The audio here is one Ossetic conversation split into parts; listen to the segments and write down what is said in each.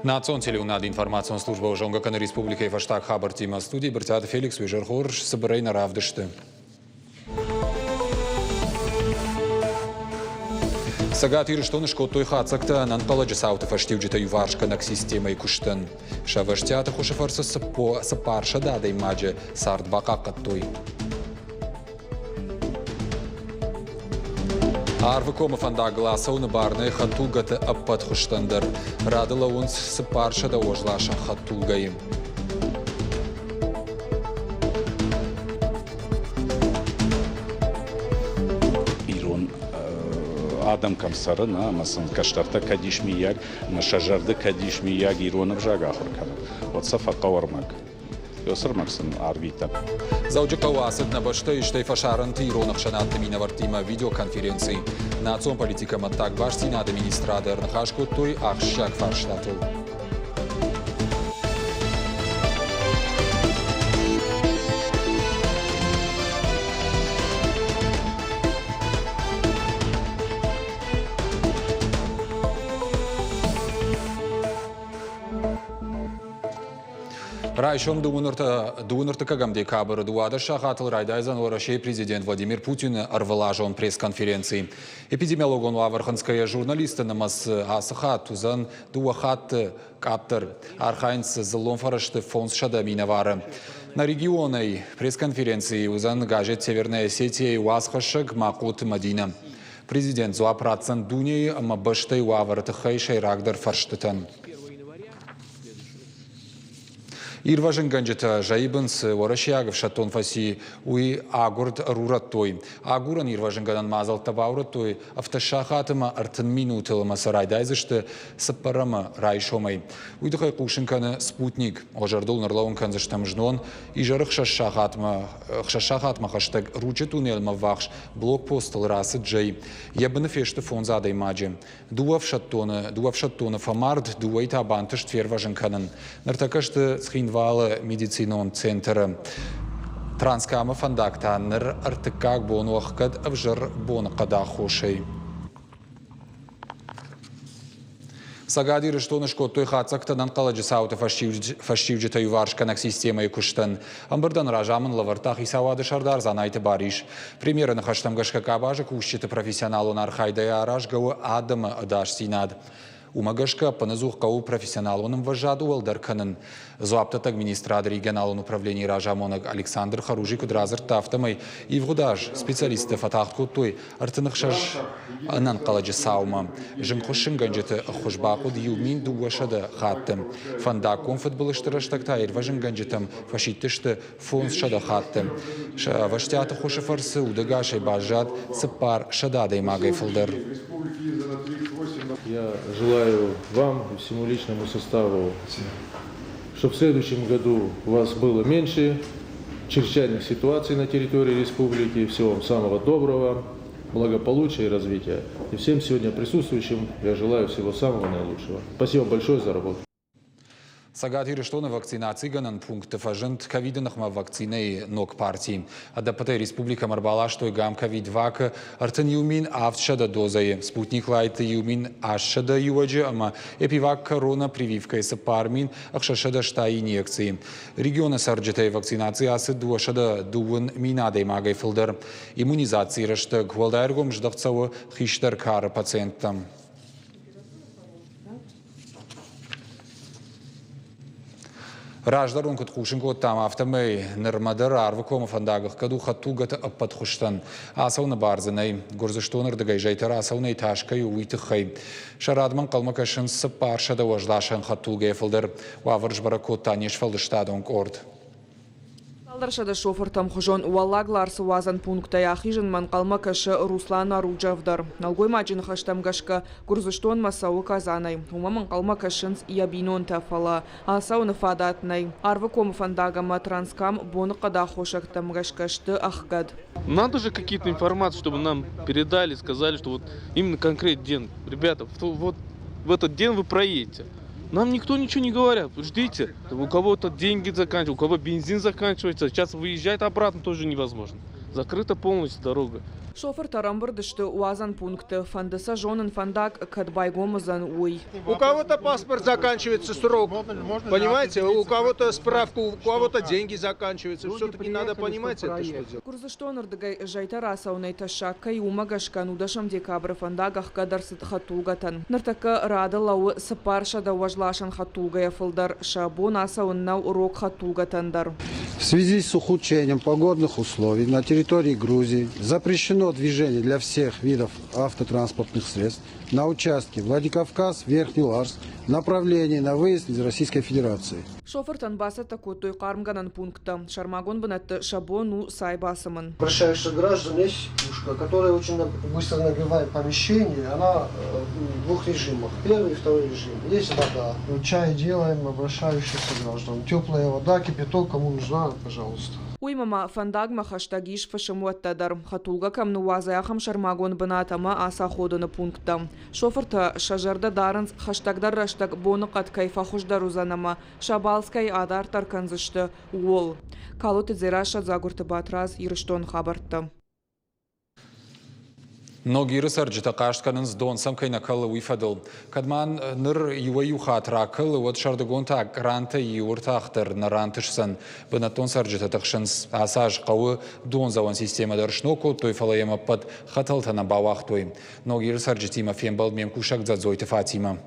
Национ телеуынады информацион службӕ зонгӕ кӕны республикӕйы фӕстаг хабӕрттимӕ. Студийы Брытъиаты Феликс уе зӕр хорз, цыбырӕй нӕ равдысты. Цӕгат Ирыстоны скодтой хатдзӕгтӕ ӕнӕнхъӕлӕджы цауты фӕстиуджытӕ иуварсгӕнӕг системӕйы куыстӕн. Сӕ ӕвӕстиаты хуысы фӕрцы 400 адӕймаджы цард бахъахъхъӕдтой. Арвыкомы фӕндагыл ацӕуыны бар нӕй хӕдтулгӕты ӕппӕт хуызтӕн дӕр. Рады лӕууынц 400 уӕзласӕн хӕдтулгӕйы. Ирон адӕм кӕм цӕры, нӕ, ӕмӕ сын кӕстӕртӕ кӕд ис миййаг, ӕмӕ сӕ зӕрды кӕд ис миййаг ирон ӕвзаг ахуыр кӕнын, уӕд сӕ фӕхъӕуы ӕрмӕг. Ӕрмӕг сын арвитӕм. Дзӕуджыхъӕуы ацыд нӕ бӕстӕйы, стӕй фӕсарӕнты ирон ӕхсӕнадты минӕвӕрттимӕ видеоконференци. Национ политикӕмӕ ӕддаг бастдзинады министрады ӕрныхас кодтой ахсджиаг фарстатыл. Райсом дыууын ӕртыккӕгӕм декабры 12 сахатыл райдайдзӕн Уӕрӕсейы президент Владимир Путины ӕрвылазон пресс-конференци. Эпидемиологон уавӕр хынцгӕйӕ журналистты нымӕц ацы хатт уыдзӕн дыууӕ хатты къаддӕр. Архайынц дзыллон фӕрӕзты 500 минӕвары. Нӕ регионӕй пресс-конференцийы уыдзӕн газет «Северная Осетия-йы уацхӕссӕг Махъоты Мӕдинӕ. Президент дзуапп ратдзӕн дунейы ӕмӕ бӕстӕйы уавӕры тыххӕй сӕйрагдӕр фӕрстытӕн. Ирвӕзынгӕнджытӕ зӕйы бын цы уӕрӕсейаг ӕфсӕддон фӕци, уый агуырд ӕрурӕдтой. Агурӕн-ирвӕзынгӕнӕн мадзӕлттӕ баурӕдтой ӕвддӕс ӕмӕ 30 минутыл ӕмӕ сӕ райдайдзысты цыппӕрӕмы райсомӕй. Уый тыххӕй хъусын кӕны «Спутник». Уӕ зӕрдыл ныр кӕндзыстӕм знон изӕры 6 сахатмӕ хӕстӕг Ручъы туннелмӕ ввахс блокпостыл рацыд зӕй. Йӕ быны фесты фондз адӕймаджы. Дыууӕ ӕфсӕддоны фӕмард, дыууӕйы та бантыст фервӕзын кӕнын. Ныртӕккӕ сты Цхинвалы медицинон центры. Транскамы фӕндаг та ныр ӕртыккаг бон у ӕхгӕд ӕвзӕр боныхъӕды аххосӕй. Цӕгат Ирыстоны скодтой хатдзӕгтӕ ӕнӕнхъӕлӕджы цауты фӕстиуджытӕ иуварсгӕнӕг системӕйы куыстӕн. Ӕмбырдӕн разамынд лӕвӕрдта хицауады сӕрдар Дзанайты Барис. Премьеры ныхӕстӕм гӕсгӕ къабазы кусджыты профессионалон архайдӕй аразгӕ у адӕмы ӕдасдзинад. Уымӕ гӕсгӕ ӕппынӕдзух хъӕуы профессионалон ӕмвӕзад уӕлдӕр кӕнын. Дзуапдӕттӕг министрады регионалон управленийы разамонӕг Александр Харужи куыд радзырдта, афтӕмӕй ивгъуыд аз специалисттӕ фӕтагъд кодтой 36 ӕнӕнхъӕлӕджы цаумӕ. Зынгхуыссынгӕнджыты ӕххуыс бахъуыд 1200 хатты. Фӕндаггон фыдбылызты рӕстӕг та ирвӕзынгӕнджытӕм фӕсидтысты 500 хатты. Сӕ ӕвӕстиаты ххуысы фӕрцы удӕгасӕй баззад 400 адӕймагӕй фылдӕр. Я желаю вам и всему личному составу, чтобы в следующем году у вас было меньше чрезвычайных ситуаций на территории республики. Всего вам самого доброго, благополучия и развития. И всем сегодня присутствующим я желаю всего самого наилучшего. Спасибо большое за работу. Цӕгат Ирыстоны вакцинацигӕнӕн пункты фӕзынд ковиды ныхмӕ вакцинӕйы ног парти. Ӕдӕппӕтӕй республикӕмӕ ӕрбаластой Гам-ковид-вакы 31 700 дозӕйы, Спутник Лайты 1800 иуӕджы ӕмӕ Эпивак Корона прививкӕйы 4660 инъекцийы. Регионы цӕрджытӕй вакцинаци ацыд 220 000 адӕймагӕй фылдӕр. Иммунизацийы рӕстӕг уӕлдай ӕргом здӕхт цӕуы хистӕр кары пациенттӕм. Раздӕр уын куыд хъусын кодтам, афтӕмӕй нырмӕ дӕр Арвыкомы фӕндаг ӕхгӕд у хӕдтулгӕты ӕппӕт хуызтӕн. Ацӕуыны бар дзы нӕй. Гуырдзыстоны рдыгӕй зӕйтӕ рацӕуынӕй тас кӕй у, уый тыххӕй. Сӕ радмӕ ӕнхъӕлмӕ кӕсынц 400 уӕзласӕн хӕдтулгӕйӕ фылдӕр. Уавӕр сбӕрӕг кодта не сфӕлдыстадон къорд. Цалдӕр сӕдӕ шофыртӕм хуызон Уӕллаг Ларсы уадзӕн пункттӕй ахизынмӕ ӕнхъӕлмӕ кӕсы Руслан Аруджев дӕр. Нӕлгоймаджы ныхӕстӕм гӕсгӕ, Гуырдзыстонмӕ цӕуы Казанӕй. Уымӕ ӕнхъӕлмӕ кӕсынц йӕ бинонтӕ, фӕлӕ ацӕуыны фадат нӕй. Арвыкомы фӕндаг ӕмӕ Транскам боныхъӕды аххосӕгтӕм гӕсгӕ сты ӕхгӕд. Надо же какие-то информации, чтобы нам передали, сказали, что вот именно конкретный день. Ребята, вот в этот день вы проедете. Нам никто ничего не говорят. Ждите. У кого-то деньги заканчиваются, у кого бензин заканчивается. Сейчас выезжать обратно тоже невозможно. Закрыта полностью дорога. Шофыртӕ ӕрӕмбырд сты уадзӕн пункты, фӕнды сӕ зонын фӕндаг кӕд байгом уыдзӕн, уый. У кого-то паспорт заканчивается срок, понимаете, у кого-то справка, у кого-то деньги заканчиваются. Все-таки надо понимать это, что делать. Гуырдзыстоны рдыгӕй зӕйтӕ рацӕуынӕй тӕссаг кӕй у, уымӕ гӕсгӕ нудӕсӕм декабры фӕндаг ӕхгӕд ӕрцыд хӕдтулгӕтӕн. Ныртӕккӕ рады лӕууы 400 уӕзласӕн хӕдтулгӕйӕ фылдӕр, сӕ бон ацӕуын нӕу рог хӕдтулгӕтӕн дӕр. В связи с ухудшением погодных условий на территории Грузии запрещено движение для всех видов автотранспортных средств на участке Владикавказ, Верхний Ларс, направлении на выезд из Российской Федерации. Шофыртӕн бацӕттӕ кодтой хъармгӕнӕн пункттӕ. Сӕрмагонд бынӕтты сӕ бон у цай бацымын. Обращаешься граждан, есть пушка, которая очень быстро нагревает помещение. Она в двух режимах. Первый и второй режим. Есть вода. Чай делаем обращающихся граждан. Теплая вода, кипяток, кому нужна, пожалуйста. Уыимӕ ма фӕндагмӕ хӕстӕг ис фысымуӕттӕ дӕр. Хӕдтулгӕ кӕм ныууадзай, ахӕм сӕрмагонд бынат ӕмӕ ацаходыны пункттӕ. Шофыртӕ сӕ зӕрдӕ дарынц, хӕстӕгдӕр рӕстӕг боныхъӕд кӕй фӕхуыздӕр уыдзӕн ӕмӕ сӕ балц кӕй адарддӕр кӕндзысты, ууыл. Калоты Дзерассӕ, Дзагуырты Батрадз, Ирыстоны хабӕрттӕ. Ногиры цӕрджытӕ хъаст кӕнынц, дон сӕм кӕй нӕ кӕлы, уый фӕдыл. Кӕд ма ныр иуӕй-иу хатт ракӕлы, уӕд сӕрдыгон та кърантӕй иу ӕртах дӕр нӕ рантысдзӕн. Бынӕттон цӕрджытӕ тыхсынц, ацы аз хъӕуы дондзӕуӕн системӕ дӕр сног кодтой, фӕлӕ йӕм ӕппӕт хӕтӕлтӕ нӕ бауагътой. Ногиры цӕрджытимӕ фембӕлд ме мкусӕг Дзӕдзойты Фатимӕ.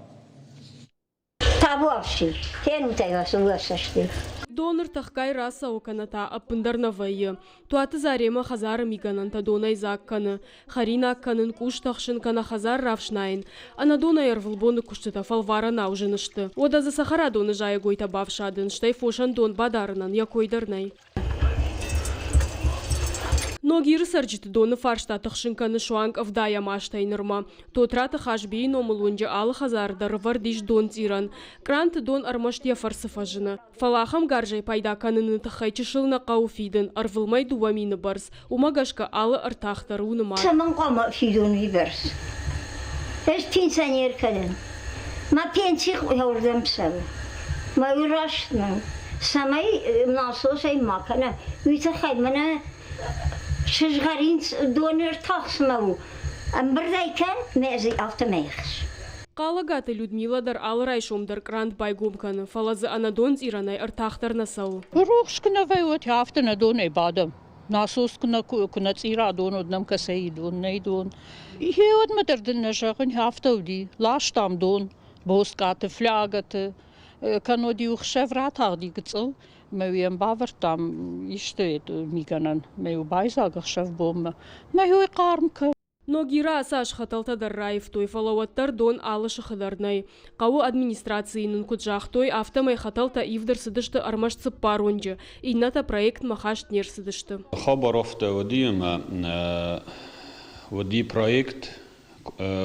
Табуафси, фенут ӕй уӕ цӕсты. Дон ӕртӕхгай рацӕуы кӕнӕ та ӕппындӕр нӕ вӕййы. Туаты Заремӕ хӕдзары мигӕнӕнтӕ донӕй дзаг кӕны. Хӕринаг кӕнын, къустӕ хсын кӕнӕ хӕдзар рафснайын. Ӕнӕдонӕй ӕрвылбоны куыстытӕ фӕлварӕнау зын сты. Уӕдӕ дзы цӕхӕрадоны зайӕгойтӕ бафсадын, стӕй фосӕн дон бадарынӕн йӕ кой дӕр нӕй. Ногиры цӕрджыты доны фарста тыхсын кӕны суанг ӕвдайӕм азтӕй нырмӕ. Тотраты Хазбийы номыл уынджы алы хӕдзары дӕр ӕвӕрд ис донцъирӕн. Къранты дон ӕрмӕст йӕ фӕрцы фӕзыны. Фӕлӕ ахӕм гарзӕй пайда кӕныны тыххӕй чысыл нӕ хъӕуы фидын, ӕрвылмӕй 2000 бӕрц. Уымӕ гӕсгӕ алы ӕртах дӕр у нымад. Цӕмӕн хъуамӕ фидон уыйбӕрц? Ӕз пенсионер кӕнын. Мӕ пенси уырдӕм цӕуы. Мӕ уый раст нӕу. Цӕмӕй насосӕй ма кӕна, уый тыххӕй мӕнӕ сызгъӕрин доны ӕртах цыма у. Ӕмбырдӕй кӕн, мӕ ӕз афтӕмӕй ӕхс. Хъалӕгаты Людмила дӕр алы райсом дӕр кърант байгом кӕны, фӕлӕ дзы ӕнӕдонцъирӕнӕй ӕртах дӕр нӕ цӕуы. Рухс куы нӕ вӕййы, уӕд афтӕ нӕ донӕй бадӕм. Насос куы нӕ цъира дон, уӕд нӕм кӕцӕй дон, нӕй дон. Гъеуӕдмӕ дӕр дын нӕ зӕгъын, афтӕ уыди. Ластам дон боцкъаты, флягӕты, кӕннод-иу хсӕв ратагъди гыццыл, мӕ-иу бавӕрдтам исты мигӕнӕн, мӕ-иу байдзаг ӕхсӕв-бонмӕ, мӕ-иу хъарм кӕн. Ногиры ацы аз хӕтӕлтӕ дӕр раивтой, фӕлӕ уӕддӕр дон алы сыхы дӕр нӕй. Хъӕуы администрацийы нын куыд загътой, афтӕмӕй хӕтӕлтӕ ивд ӕрцыдысты ӕрмӕст цыппар уынджы, иннӕтӕ проектмӕ хаст не рцыдысты. Хабар афтӕ уыди, ӕмӕ уыди проект,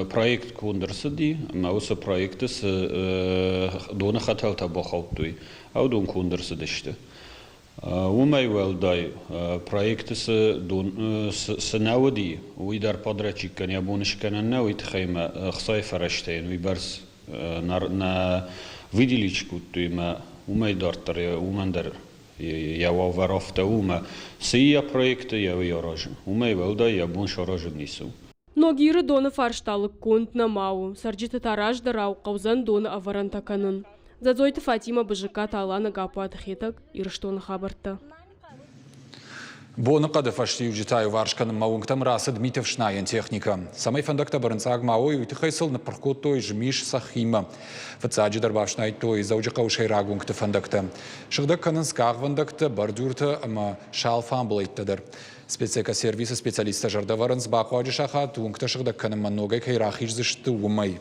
проект конд ӕрцыди, ӕмӕ уыцы проекты цы доны хӕтӕлтӕ бахаудтой, уыдон конд ӕрцыдысты. Уымӕй уӕлдай, проекты цы дон цы нӕ уыди, уый дӕр подрядчикӕн йӕ бон скӕнӕн нӕ, уый тыххӕй ӕмӕ ӕхцайы фӕрӕзтӕ йын уыйбӕрц нӕ выделить кодтой ӕмӕ уымӕй дарддӕр уымӕн дӕр йӕ уавӕр афтӕ у, ӕмӕ цы йӕ проекты, йӕ уый аразы. Уымӕй уӕлдай йӕ бон саразын ницы у. Ногиры доны фарста лыггонд нӕма у, цӕрджыты та раздӕрау хъӕудзӕн доны ӕвӕрӕнтӕ кӕнын. Дзӕдзойты Фатимӕ, Бызыккаты Алана, Гаппуаты Хетӕг, Ирыстоны хабӕрттӕ. Боныхъӕды фӕстиуджытӕ иуварс кӕнынмӕ уынгтӕм рацыд митӕфснайӕн техникӕ. Цӕмӕй фӕндӕгтӕ бӕрнцъаг ма уой, уый тыххӕй сыл ныппырх кодтой змис цӕххимӕ. Фыццаджыдӕр бафснайдтой Дзӕуджыхъӕуы сӕйраг уынгты фӕндӕгтӕ. Сыгъдӕг кӕнынц къахвӕндӕгтӕ, бордюртӕ ӕмӕ салфамбылӕйттӕ дӕр. Спецэкосервисы специалисттӕ зӕрдӕвӕрынц, бахъуаджы сахат уынгтӕ сыгъдӕг кӕнынмӕ ногӕй кӕй рахиздзысты, уымӕй.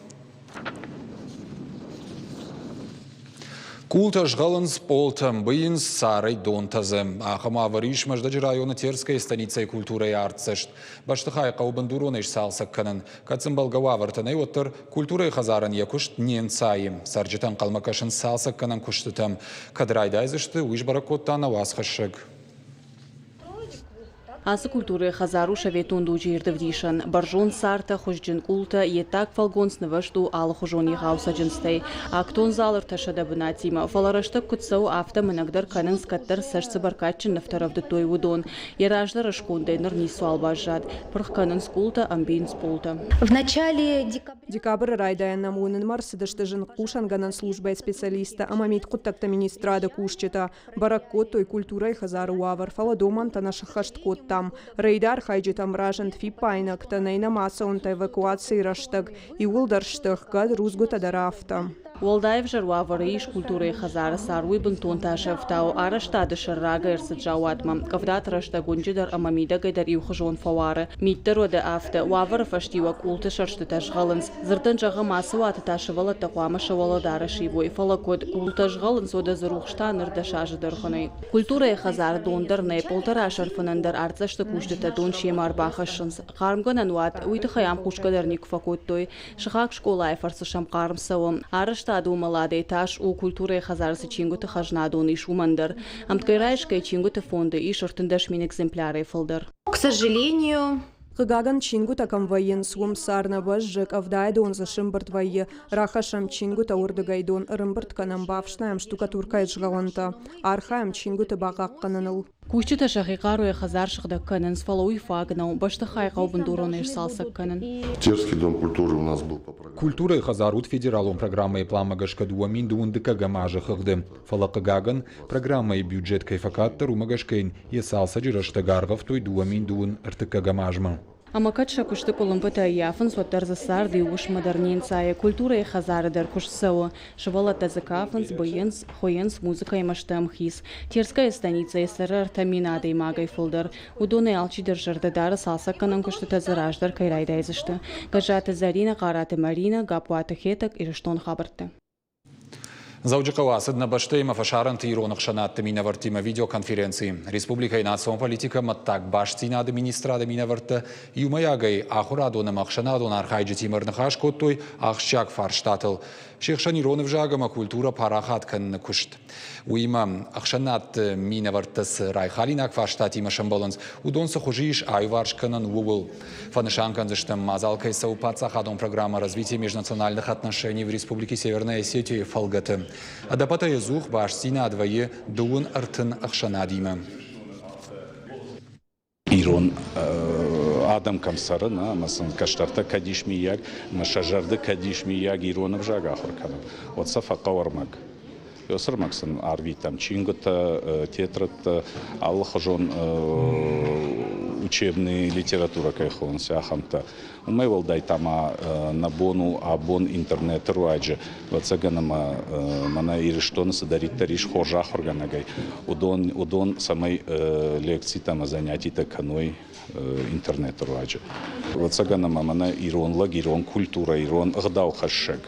Къултӕ згъӕлынц, пъолтӕ мбыйынц, царӕй дон тӕдзы. Ахӕм уавӕр ис Мӕздӕджы районы Терскӕйы станицӕйы культурӕйы артдзӕст. Бӕстыхайы хъӕуы бындуронӕй сцалцӕг кӕнын. Кӕд сын бӕлгӕ уавӕртӕ нӕй, уӕддӕр культурӕйы хӕдзарӕн йӕ куыст не нцайы. Цӕрджытӕ ӕнхъӕлмӕ кӕсынц цалцӕггӕнӕн куыстытӕм. Кӕд райдайдзысты, уый сбӕрӕг кодта нӕ уацхӕссӕг. Ацы культурӕйы хӕдзар у советон дуджы ирд ӕвдисӕн. Бӕрзонд цартӕ, хуызджын къултӕ, йе ддаг фӕлгонц нывӕзт у алыхуызон егъау цӕджындзтӕй. Актон зал ӕртӕсӕдӕ бынатимӕ, фӕлӕ рӕстӕг куыд цӕуы, афтӕ мынӕгдӕр кӕнынц, кӕддӕр цӕст цы бӕркадджын нывтӕ рӕвдыдтой, уыдон. Йӕ раздӕры скондӕй ныр ницуал баззад. Пырх кӕнынц къултӕ, ӕмбийынц пъолтӕ. В начале декабря Декабры райдайӕн нӕм уынынмӕ ӕрцыдысты зынгхъусӕнгӕнӕн службӕйы специалисттӕ ӕмӕ мидхъуыддӕгты министрады кусджытӕ. Бӕрӕг кодтой культурӕйы хӕдзары уавӕр, фӕлӕ домӕнтӕ нӕ сӕххӕст кодтам. Рейды архайджытӕм разынд фиппаинӕгтӕ, нӕй нӕм ацӕуынтӕ эвакуацийы рӕстӕг. Иууылдӕр сты ӕхгӕд, рудзгуытӕ дӕр афтӕ. Уӕлдай ӕвзӕр уавӕры ис культурӕйы хӕдзары цар, уый бынтон тасы ӕфтауы. Арӕзтады сӕр рагӕй ӕрцыд заууатмӕ. Къӕвдаты рӕстӕг уынджы дӕр ӕмӕ мидӕгӕй дӕр иухуызон фӕуары. Мит дӕр уӕдӕ афтӕ. Уавӕры фӕстиуӕг къулты сӕрстытӕ згъӕлынц. Дзырдӕн зӕгъӕм, ацы уаты та сывӕллӕттӕ хъуамӕ сӕ уӕлӕдарӕс ивой, фӕлӕ куыд? Къултӕ згъӕлынц, уӕдӕ дзы рухс та ныр 10 азы дӕргъы нӕй. Культурӕйы хӕдзар дон дӕр нӕй, пъолтӕ расӕрфынӕн дӕр артдзӕсты кусджытӕ дон семӕ ӕрбахӕссынц. Хъармгӕнӕн уат, уый тыххӕй ам хъусгӕ дӕр никуы фӕкодтой. Сыхаг скъолайы фӕрцы сӕм хъарм цӕуы. Арӕзтады уымӕладӕй тас у, культурӕйы хӕдзары цы чингуыты хӕзнадон ис, уымӕн дӕр. Ӕмткӕй райсгӕ чингуыты фонды ис 13 000 экземплярӕй фылдӕр. К сожалению, Хъыгагӕн, чингуытӕ кӕм вӕййынц, уым цар нӕ бӕззы, къӕвдайы дон дзы сымбырд вӕййы. Рахӕссӕм чингуытӕ уырдыгӕй дон ӕрӕмбырд кӕнӕм, бафснайӕм штукатуркӕйы згъӕлӕнтӕ. Архайӕм чингуыты бахъахъхъӕныныл. Кусджытӕ сӕхи хъаруйӕ хӕдзар сыгъдӕг кӕнынц, фӕлӕ уый фаг нӕу. Бӕстыхай хъӕуы бындуронӕй сцалцӕг кӕнын. Терский дом культуры у нас был по программе. Культурӕйы хӕдзар уыд федералон программӕйы пъланмӕ гӕсгӕ 2012 азы хыгъды. Фӕлӕ, хъыгагӕн, программӕйы бюджет кӕй фӕкъаддӕр, уымӕ гӕсгӕ йын йӕ цалцӕджы рӕстӕг аргъӕвтой 2021 азмӕ. Ӕмӕ кӕд сӕ куысты къуылымпытӕ ӕййафынц, уӕддӕр дзы цард иу уысммӕ дӕр не нцайы. Культурӕйы хӕдзары дӕр куыст цӕуы. Сывӕллӕттӕ дзы кафынц, быйынц, хуыйынц, музыкӕимӕ сты ӕмхиц. Терская станицӕйы цӕры 3000 адӕймагӕй фылдӕр. Уыдонӕй алчидӕр зӕрдӕ дары, цалцӕггӕнӕн куыстытӕ дзы раздӕр кӕй райдайдзысты. Гӕззаты Зӕринӕ, Хъараты Маринӕ, Гаппуаты Хетӕг, Ирыстон хабӕрттӕ. Дзӕуджыхъӕуы ацыд нӕ бӕстӕимӕ фӕсарӕнты ирон ӕхсӕнадты минӕвӕрттимӕ видеоконференци. Республикӕйы национ политикӕ ӕмӕ ӕддаг бастдзинады министрады минӕвӕрттӕ иумӕйагӕй ахуырадон ӕмӕ ӕхсӕнадон архайджытимӕ ӕрныхас кодтой ахсджиаг фарстатыл. Се хсӕн ирон ӕвзаг ӕмӕ культурӕ парахат кӕныны куыст. Уыимӕ ӕхсӕнадты минӕвӕрттӕ цы райхалинаг фарстатимӕ сӕмбӕлынц, уыдон цы хуызы ис аиуварс кӕнӕн, ууыл. Фӕнысан кӕндзыстӕм, мадзал кӕй цӕуы паддзахадон программӕ «Развитие межнациональных отношений в Республике Северная Осетия» фӕлгӕты. Ӕдӕппӕтӕй ӕдзух бастдзинад вӕййы 32 ӕхсӕнадимӕ. Ирон адӕм кӕм цӕры, нӕ, ӕмӕ сын кӕстӕртӕ кӕд ис миййаг, ӕмӕ сӕ зӕрды кӕд ис миййаг ирон ӕвзаг ахуыр кӕнын, уӕд сӕ фӕхъӕуы ӕрмӕг. Уыцы ӕрмӕг сын арвитӕм чингуытӕ, тетрӕдтӕ, алыхуызон учебный литературӕ кӕй хонынц, ахӕмтӕ. Уымӕй уӕлдай та ма нӕ бон у абон интернеты руаджы, ӕвӕццӕгӕн ӕмӕ мӕнӕ Ирыстоны цыдӕриддӕр ис хорз ахуыргӕнӕгӕй, уыдон, уыдон цӕмӕй лекцитӕ ӕмӕ занятитӕ кӕной интернеты руаджы. Ӕвӕццӕгӕн ӕмӕ мӕнӕ ирон лӕг, ирон культурӕ, ирон ӕгъдаухӕссӕг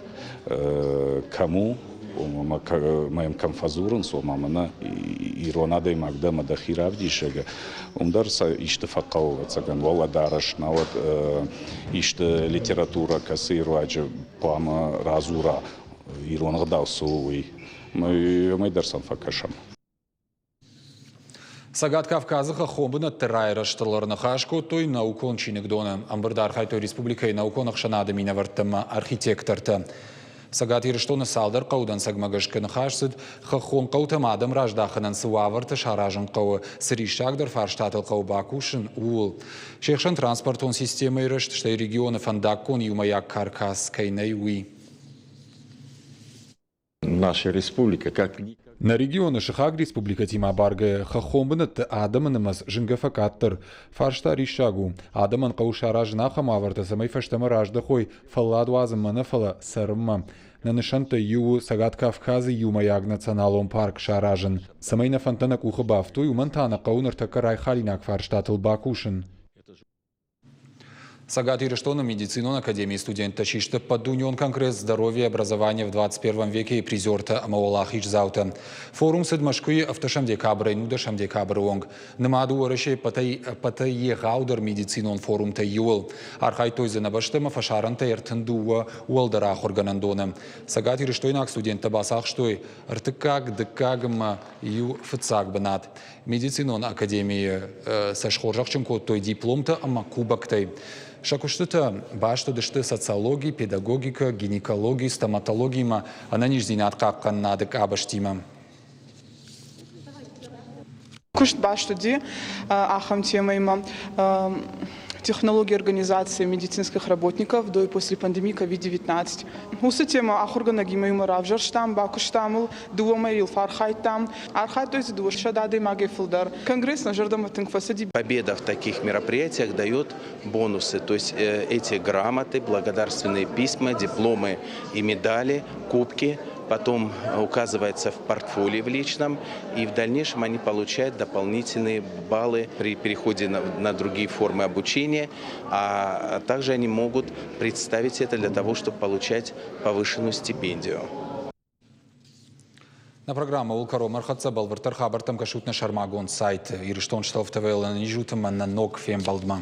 кӕм у, ӕмӕ йӕм кӕм фӕдзурынц, ома мӕнӕ ирон адӕймаг дӕ ӕмӕ дӕхи равдисӕг, уым дӕр сӕ исты фӕхъӕуы, ӕвӕццӕгӕн, уӕлӕдарӕс, науӕд исты литературӕ, кӕцыйы руаджы хъуамӕ радзура ирон ӕгъдау цы у, уый. Уымӕй дӕр сӕм фӕкӕсӕм. Цӕгат Кавказы хӕххон бынӕтты райрӕзтыл ӕрныхас кодтой наукон чиныгдоны. Ӕмбырды архайдтой республикӕйы наукон ӕхсӕнады минӕвӕрттӕ ӕмӕ архитектортӕ. Цӕгат Ирыстоны цалдӕр хъӕуы дӕнцӕгмӕ гӕсгӕ ныхас цыд, хӕххон хъӕутӕм адӕм раздахынӕн цы уавӕртӕ саразын хъӕуы, цы риссагдӕр фарстатыл хъӕуы бакусын, ууыл. Се хсӕн транспортон системӕйы рӕзт, стӕй регионы фӕндаггон иумӕйаг каркас кӕй нӕй, уый. Наша республика как Нӕ регионы сыхаг республикӕтимӕ абаргӕйӕ, хӕххон бынӕтты адӕмы нымӕц зынгӕ фӕкъаддӕр. Фарста риссаг у. Адӕмӕн хъӕуы саразын ахӕм уавӕртӕ, цӕмӕй фӕстӕмӕ раздӕхой фӕллад уадзынмӕ нӕ, фӕлӕ цӕрынмӕ. Нӕ нысӕнттӕй иу у Цӕгат Кавказы иумӕйаг националон парк саразын. Цӕмӕй нӕ фӕндтӕ нӕ къухы бафтой, уымӕн та нӕ хъӕуы ныртӕккӕ райхалинаг фарстатыл бакусын. Цӕгат Ирыстоны медицинон академийы студенттӕ систы поддунеон конгресс «Здоровье и образование в 21 веке» призертӕ ӕмӕ уӕлахиздзаутӕ. Форум цыд Мӕскуыйы 8 декабрӕй 19 декабры онг. Нымад у Уӕрӕсейы ӕппӕтӕй егъаудӕр медицинон форумтӕй иуыл. Архайдтой дзы нӕ бӕстӕмӕ фӕсарӕнтӕй 32 уӕлдӕр ахуыргӕнӕндоны. Цӕгатирыстойнаг студенттӕ бацахстой ӕртыккаг, дыккаг ӕмӕ иу фыццаг бынат. Медицинон академийы сӕ схорзӕхджын кодтой дипломтӕ ӕмӕ кубоктӕй. Сӕ куыстытӕ баст уыдысты социологи, педагогикӕ, гинекологи, стоматологимӕ, ӕнӕниздзинад хъахъхъӕнынады къабӕзтимӕ. Куыст баст уыди ахӕм темӕимӕ технология организации медицинских работников до и после пандемии COVID-19. Уыцы темӕ ахуыргӕнӕгимӕ иумӕ равзӕрстам, бакуыстам ыл, дыууӕ мӕйыл фӕархайдтам. Архайдтой дзы 200 адӕймагӕй фылдӕр. Конгресс нӕ зӕрдӕмӕ тынг фӕцыди. Победа в таких мероприятиях дает бонусы, то есть эти грамоты, благодарственные письма, дипломы и медали, кубки потом указывается в портфолио в личном, и в дальнейшем они получают дополнительные баллы при переходе на другие формы обучения, а также они могут представить это для того, чтобы получать повышенную стипендию. Нӕ программӕ у кӕронмӕ ӕрхӕццӕ бӕлвырддӕр хабӕрттӕм кӕсут нӕ сӕрмагонд сайт Ирыстон Штелф ТВ-ыл ӕнӕнизут ӕмӕ нӕ ног фембӕлдмӕ.